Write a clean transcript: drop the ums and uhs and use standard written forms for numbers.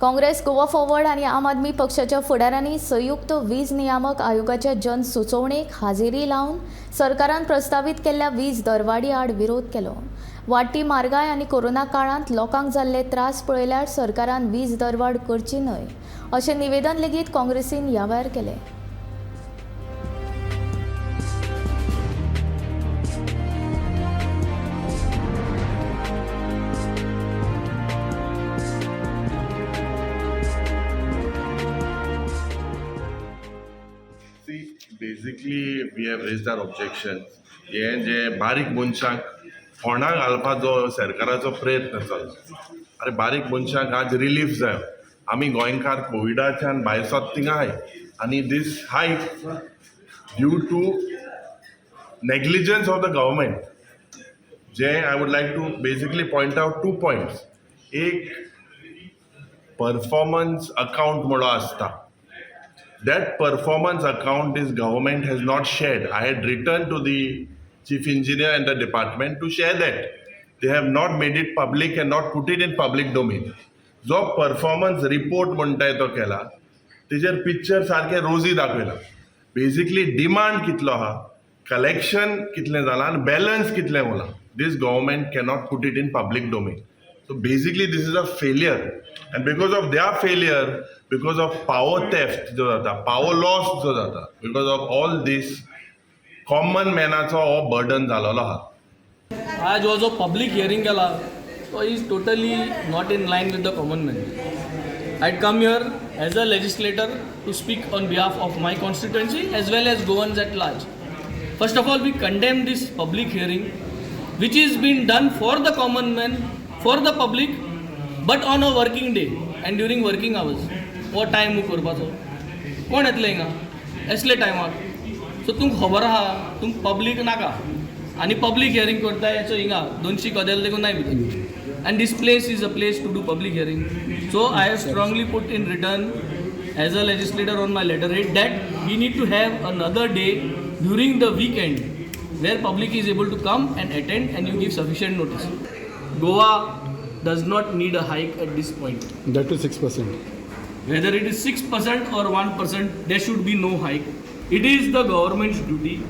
Congress, Goa forward आनी आम आदमी पक्षाच्या फुडाऱ्यांनी संयुक्त वीज नियामक आयोगाच्या जन सुचोवणेक हाजेरी लावन सरकारान प्रस्तावीत केल्ल्या वीज दरवाडी आड विरोध केलो. वाडटी म्हारगाय आनी कोरोना काळांत लोकांक जाल्ले त्रास पळयल्यार सरकारान वीज दरवाड करची न्हय अशें निवेदन लेगीत काँग्रेसीन ह्या वेळार केलें. See, basically, we have raised our objection. हे जे बारीक मनशांक फोंडां घालपाचो सरकाराचो प्रयत्न चल्ला. अरे, बारीक मनशांक आज रिलीफ जाय. आमी गोंयकार कोविडाच्यान भायर सरता थिंगा आहाय आनी this hike due to negligence of the government. J I would like to basically point out two points. एक, परफॉर्मन्स अकाउंट म्हणून आसता. That performance account this government has not shared. I had written to the chief engineer and the department to share that. They have not made it public and not put it in public domain. जो performance report म्हणटाय तो केला, तेजेर picture सारकें रोजी दाखयला. Basically demand कितलो आहा, collection कितलें जालां आनी बॅलन्स कितलें उरलां, these government cannot put it in public domain. So basically this is a failure, and because of their failure, because of power theft जो जाता, power loss जो जाता, because of all this, common मॅनाचो हो burden जालोलो आहा. आज हो जो public hearing केला तो is totally not in line with the common man. I come here as a legislator to speak on behalf of my constituency as well as Goans at large. First of all, we condemn this public hearing, which is been done for the common man, for the public, but on a working day and during working hours. हो time करपाचो कोण येतले हिंगा असले टायमार? So तुमकां खबर आहा, तुमकां पब्लीक नाका आनी पब्लीक हियरींग करता हेचो हिंगा दोनशी कदेल देखून नाय भितर, and this place is a place to do public hearing? So I have strongly put in written as a legislator on my letterhead that we need to have another day during the weekend where public is able to come and attend, and you give sufficient notice. Goa does not need a hike at this point. That to 6%. Whether it is 6% or 1%, there should be no hike. It is the government's duty.